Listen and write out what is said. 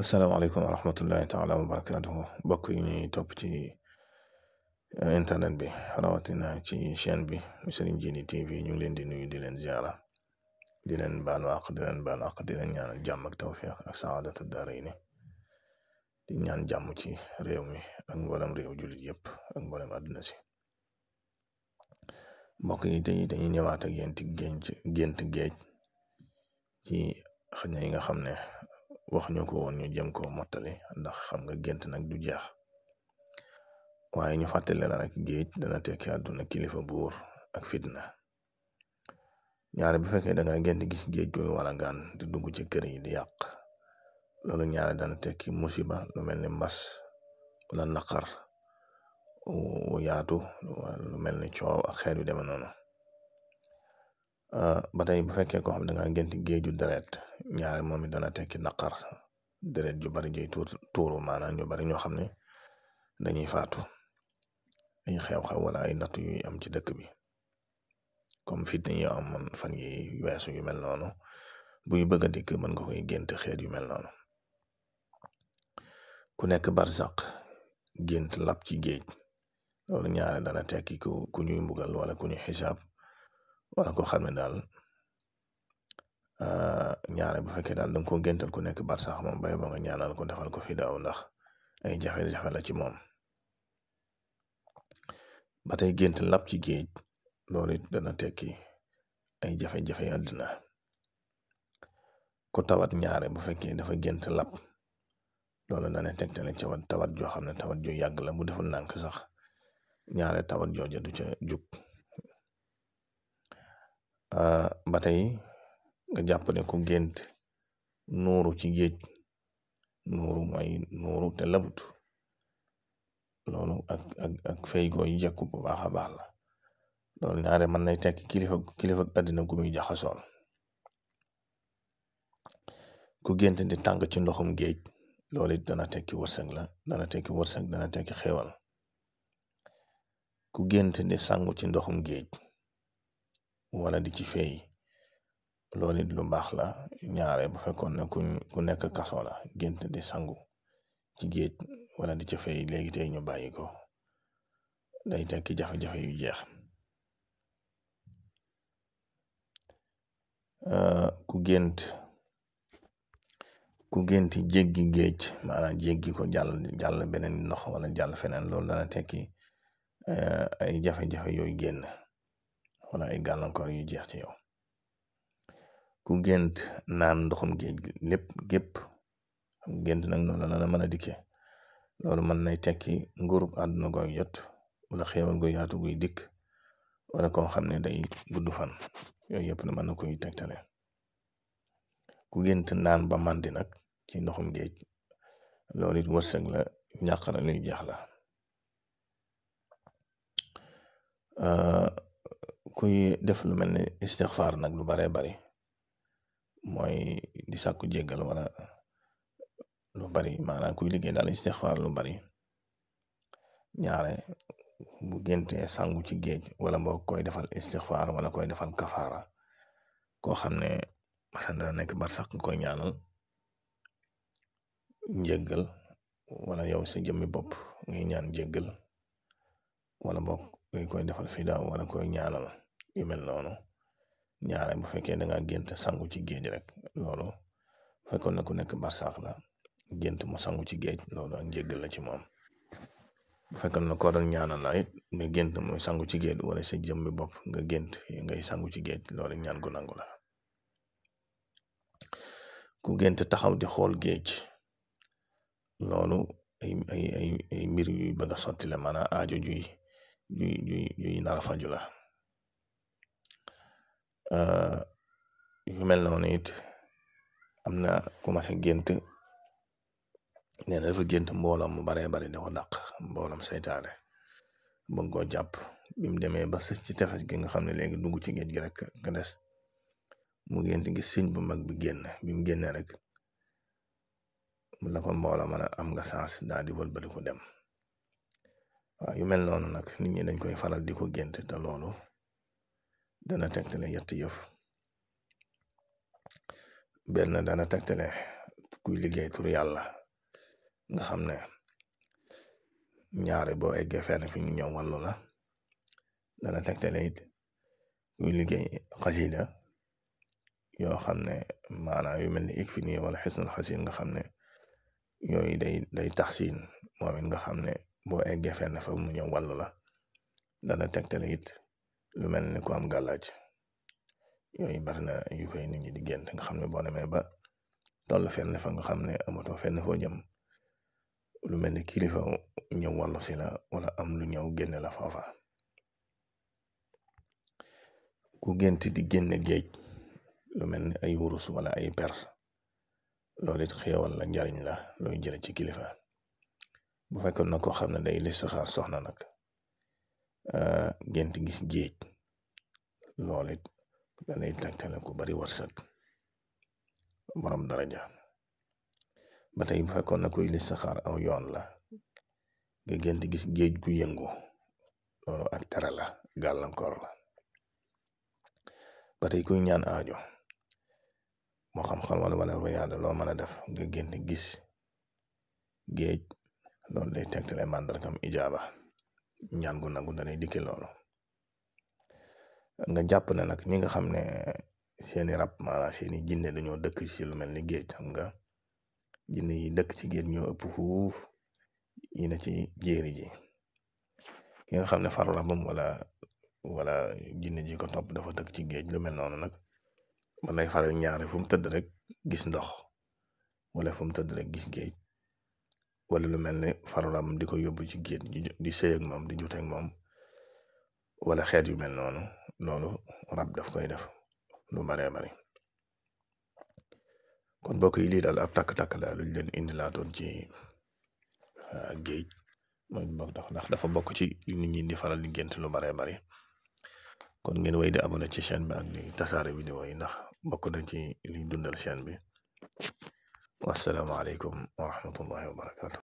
asalaamaaleykum wa rahmatullahi taala wa barakaatuhu mbokk yi ñuy topp ci internet bi rawatina ci chaîne bi Serigne Djily TV ñu ngi leen di nuyu di leen ziara di leen baalu àq di leen ñaanal jàmm ak tawfiq ak saadatu daarayni di ñaan jàmm ci réew mi ak mboolem réew jullit yëpp ak mboolem àdduna si mbokk yi tey dañuy ñëwaat ak yéen ci gént géej ci xëy na yi nga xam ne wax ñu ko woon ñu jëm ko mottali ndax xam nga gént nag du jeex waaye ñu fàttali la rek géej dana tekki àdduna kilifa buur ak fitna ñaare bu fekkee da nga gént gis géej gooy wala gaan di dugg ci kër yi di yàq loolu ñaare dana tekki musiba lu mel ni mbas wala naqar wu yaatu lu mel ni coow ak xeet yu deme noonu ba tey bu fekkee koo xam da nga gént géeju deret ñaare moom it dana tekki naqar deret ju bari jëy tuuru maanaam ñu bari ñoo xam ne dañuy faatu ay xew-xew wala ay nattu yuy am ci dëkk bi comme fitna yi amoon fan yi weesu yu mel noonu buy bëgg a dikk mën nga koy gént xeet yu mel noonu ku nekk barsaq gént lab ci géej loolu ñaare dana tekki ku ñuy mbugal wala ku ñuy xisaab wala ko xam ne daal ñaare bu fekkee daal danga ko géntal ku nekk barsax moom bay ba nga ñaanal ko defal ko fi daaw ndax ay jafe-jafe la ci moom ba tey gént lab ci géej loolu it dana tekki ay jafe-jafe àddina ku tawat ñaare bu fekkee dafa gént lab loolu dana tegtale ca tawat joo xam ne tawat jo yàgg la bu deful nànk sax ñaare tawat jooja du ca jug ba tey nga jàpp ne ku gént nuuru ci géej nuuru mooy nuuru te labut loolu ak fay gooy jekku bu baax a baax la loolu ñaare mën nay tekki kilifa àddina gu muy jaxasool ku gént di tàng ci ndoxum géej loolu it dana tekki wërsëg dana tekki xéewal ku gént di sangu ci ndoxum géej wala di ci fay loolu it lu baax la ñaare bu fekkoon ne ku nekk kaso la gént di sangu ci géej wala di ci fay léegi tey ñu bàyyi ko day tekki jafe-jafe yu jeex ku gént jéggi géej maanaam jéggi ko jàll beneen ndox wala jàll feneen loolu dana tekki ay jafe-jafe yooyu génn wala ay gàllankoor yu jeex ci yow ku gént naan ndoxum géej gépp gént nag noonu la mën a dikkee loolu mën nay tekki nguurug àdduna goy jot wala xéewal gu yaatu guy dikk wala koo xam ne day gudd fan yooyu yëpp na mën na koy tegtale ku gént naan ba màndi nag ci ndoxum géej loolu it wërsëg la njàqara luy jeex la kuy def lu mel ni istixfaar nag lu baree bari mooy di sàkku jéggal wala lu bari maanaam kuy liggéey daal istixfaar lu bari ñaare bu géntee sangu ci géej wala boo koy defal istixfaar wala koy defal kafaara koo xam ne masanda nekk bar sax nga koy ñaanal njéggal wala yow sa jëmmi bopp ngay ñaan jéggal wala boo koy defal fidaaw wala koy ñaanal yu mel noonu ñaare bu fekkee da nga gént sangu ci géej rek loolu fekkoon na ku nekk barsaax la gént mu sangu ci géej loolu ak njéggal la ci moom bu fekkoon na ko doon ñaanal la it nga gént muy sangu ci géej wala sa jëmmi bopp nga gént ngay sangu ci géej loolu ñaan gu nangu la ku gént taxaw di xool géej loolu ay mbir yuy bëgg a sotti la maanaam aajo juy nara faju la yu mel noonu it am na commencé gént nee na dafa gént mboolam mu baree bari da ko dàq mboolam saytaane bëgg koo jàpp bi mu demee ba sës ci tefes gi nga xam ne léegi dugg ci géej gi rek nga des mu gént gis sëñ bu mag bi génn bi mu génnee rek la ko mboola mën a am nga sens daal di wëlbati ko dem waaw yu mel noonu nag nit ñi dañ koy faral di ko gént te loolu dana tegtale yett yëf benn dana tegtale kuy liggéey tur yàlla nga xam ne ñaare boo eggee fenn fi ñu ñëw wàllu la dana tegtale it kuy liggéey xasida yoo xam ne maanaam yu mel ni ik fi nii wala xisnul xasin nga xam ne yooyu day taxsin moom it nga xam ne boo eggee fenn fa mu ñëw wàllu la dana tegtale it lu mel ni ku am gàllaaj yooyu bari na yu koy nit ñi di gént nga xam ne boo demee ba toll fenn fa nga xam ne amatoo fenn foo jëm lu mel ni kilifa ñëw wàllu si la wala am lu ñëw génne la foofa. Ku gént di génne géej lu mel ni ay wurus wala ay per loolu it xéewal la njariñ la looy jële ci kilifa. Bu fekkoon na koo xam ne day listixaar soxna nag gént gis géej loolu it danay tegtale ku bari wërsëg borom daraja. ba tey bu fekkoon na kuy listixaar aw yoon la nga gént gis géej gu yëngu loolu ak tere la gàllankoor la. ba tey kuy ñaan aajo moo xam-xam wala royaada loo mën a def nga gént gis géej loolu day tegtale màndargam ijaaba ñaan gu nangu danay dikki loolu. nga jàpp ne nag ñi nga xam ne seeni rab maanaam seeni jinne dañoo dëkk ci lu mel ni géej xam nga jinne yi dëkk ci géej ñoo ëpp fuuf yi na ci jéeri ji. ki nga xam ne faru rabam wala jinne ji ko topp dafa dëkk ci géej lu mel noonu nag man lay faral ñaare fu mu tëdd rek gis ndox wala fu mu tëdd rek gis géej wala lu mel ne faruram di ko yóbbu ci géej di sëy ak moom di jute ak moom wala xeet yu mel noonu loolu rab daf koy def lu baree bari. kon mbokk yi lii daal ab takk-takk la luñ leen indi laatoon ci géej mooy ndax dafa bokk ci nit ñi di faral di gént lu baree bari. kon ngeen wéy di abonné ci chaîne bi ak di tasaare vidéo yi ndax bokk nañ ci liy dundal chaîne bi. wasalaamaaleykum wa rahmatullahi wa barakatu.